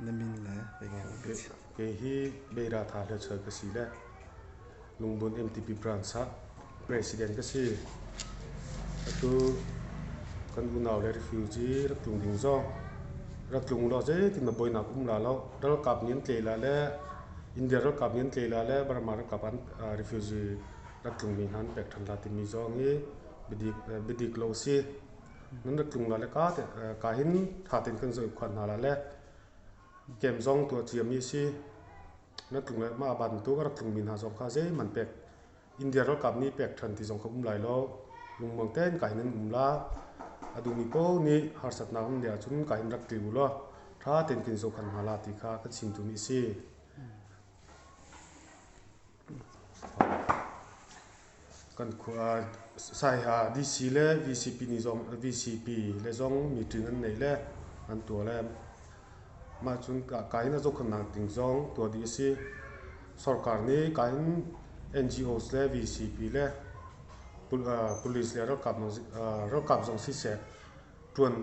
Na min le pei ngai Kei hi Beira Tha Hlechal ka si le Lungbun MTP branch ah president ka si. Atu kan unau le refugee rak tlung ding zong rak tlung law zeitin na buainak um la lo ralkap nih an tlei la le India ralkap nih an tlei la le Burma ralkap an refugee rak tlungmi hna an pek ṭhan la timi zong hi biadik biadik lo si. Nan rak tlung la le ka te ka hin ṭha tein kan zoh khuan hna la le camp zong tuah ciami a si. Na tlung le mah bantuk a rak tlungmi hna zong kha zeihmanh pek India ralkap nih pek ṭhan ti zong kha um lai lo. Lungmang tein ka hin an um la. A duhmi paoh nih harsatnak an ngeih ahcun ka hin rak tli u law ṭha tein kan zohkhan hna la ti kha kan chim duhmi a si. Kan khua Saiha DC le VCP nih zong VCP le zong meeting an nei le an tuah le mah cun ka in a zohkhenhnak ding zong tuah dih a si. Sarkar nih ka in NGOs le VCP le police le ralkap ralkap zong siseh ṭuan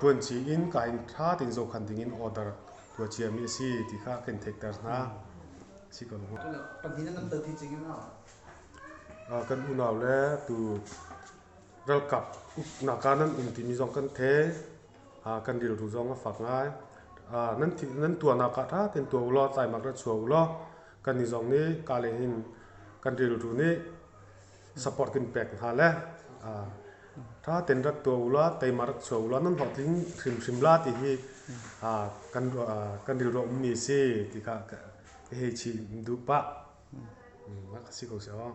Ṭuanci in ka in ṭha tein zohkhan dingin order tuah ciami a si ti kha kan theihter hna. Si ko Kan unau le tu ralkap uknak ah nan um timi zong kan thei. Kan rilru zong a fak ngai. Nan nan tuahnak ah ṭha tein tuah u law tlaimak ra chuah u law kan nih zong nih ka le hin kan rilru nih support kan pek hna le ṭha tein rak tuah u law teima rak chuah u law nan hlawhtling hrimhrim la ti hi kan kan rilru a ummi a si ti kha ka hei chim duh pah. Rak si ko seh aw.